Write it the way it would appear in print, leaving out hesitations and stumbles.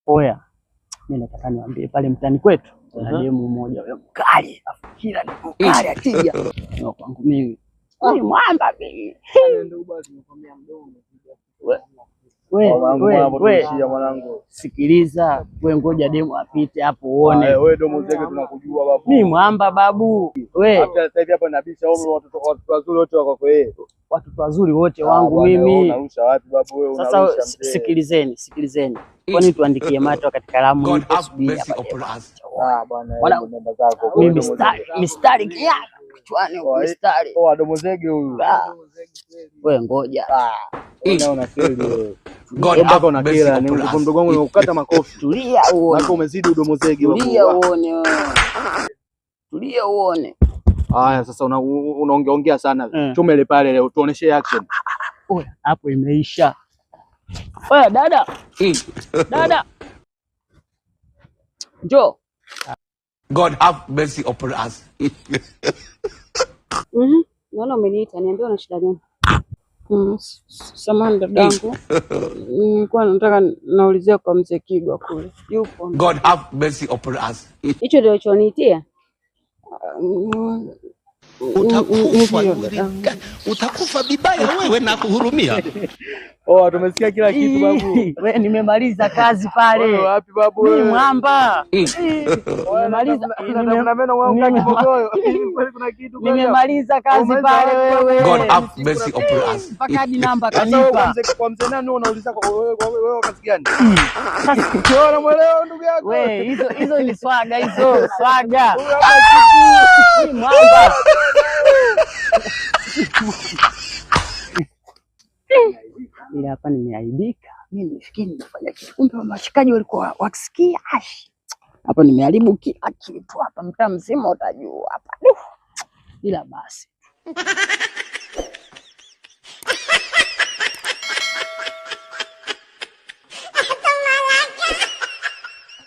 Oya, mimi nataka niwaambie pale mtaani kwetu kuna demu mmoja huyo mkali, afu kila ni mkali akija ni kwangu mimi. Ni mwamba mimi. We, we, we, mwanangu. sikiliza, we ngoja demu apite hapo uone. Wewe domo zege tunakujua babu. Mi mwamba babu. We, Hata sasa hivi hapa nabisha wewe watoto wazuri wote wako kwa yeye. Watoto wazuri wote wangu mimi. Unarusha wapi babu wewe Sasa unarusha mzee. sikilizeni, sikilizeni. Kwani tuandikie mato katika kalamu God ipo have subiri mercy hapa upon demu. us. Ah bwana, Wana- wewe nenda zako. Mimi Domo mistari, zege. mistari kichwani huku mistari. Oh, domo zege huyu. Ah, we ngoja. Wewe una kweli wewe. God Wewe mpaka have una mercy kera, ni upon us. mdogo wangu nimekukata makofi. Tulia uone. Mpaka umezidi udomo zege babu. Tulia uone wewe. Tulia uone. Haya sasa unaongea ongea sana. Mm. Choma ile pale leo tuoneshe action. Oya, hapo imeisha. Oya dada, dada. Njoo. God have mercy upon us. Naona umeniita, niambie una shida gani? Samahani dadangu. Nilikuwa nataka naulizia kwa mzee Kigwa kule. Yupo? God have mercy upon us. Hicho ndio ulichoniitia? Utakufa, Ndio dadangu. utakufa vibaya wewe na kuhurumia. Oh, tumesikia kila kitu babu. We, nimemaliza kazi pale. Wewe wapi babu Mimi wewe? mwamba. Nimemaliza Una meno wangu kama kibogoyo. Kweli kuna kitu kweli hapo? nimemaliza kazi Umaliza pale wapi? wewe. God have mercy upon us. Mpaka hadi namba Sasa wewe kwa kanipa. mzee nani wewe unauliza kwa wewe kwa wewe kazi gani? Wewe unamuelewa ndugu yako? We, hizo hizo ni swaga hizo, swaga. Huyu hapa kitu. Mimi mwamba. Ila hapa nimeaibika. Mimi nifikiri nimefanya kitu, kumbe washikaji walikuwa wakisikia. Ash. Hapa nimeharibu kila kitu hapa, mtaa mzima utajua hapa. Duh. Ila basi.